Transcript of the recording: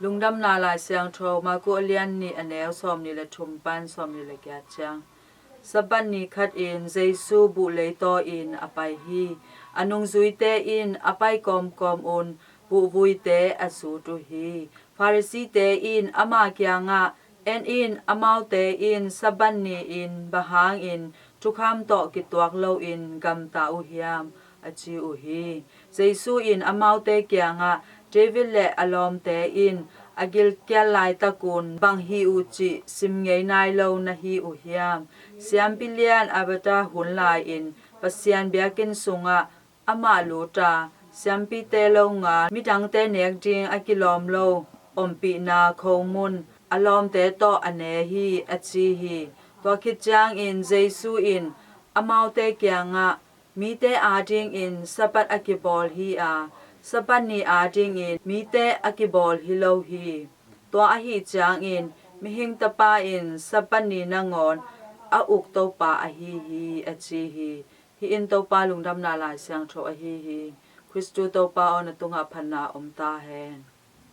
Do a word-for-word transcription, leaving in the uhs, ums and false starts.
Lungdamna Lai Siangtho Marku a lian nih, a neu sawmnih le thum pan sawmnih le giat ciang. Sabbath ni khatin Jesu buh leitaw-in a pai hi. A nungzuite in a pai kawmkawm un buhvuite a zut uh hi. Pharisee-te in ama kiangah, "En in, amaute in Sabbath ni-in bang hangin thukham tawh kituak loin gamta uh hiam?" a ci uh hi. Jesu in amaute kiangah, "David le a lawmte in a gilkial laitakun bang hi uh cih sim ngei nai lo na hi uh hiam? Siampi lian Abiathar hun lai-in Pasian biakinn sungah amah lut a, siampite longal midangte nek ding a kilawm lo ompihna khomun a lawmte tawh a ne hi," a ci hi. Tua khit ciangin Jesu in amaute kiangah, "Mite adingin Sabbath a kibawl hi a, Sabbath ni adingin mite a kibawl hi lo hi. Tua ahih ciangin Mihing Tapa in Sabbath ni nangawn a uk Topa ahi hi," a ci hi. Hih in Topa Lungdamna Lai Siangtho ahi hi. Khristu Topa aw, na tungah phatna om ta hen.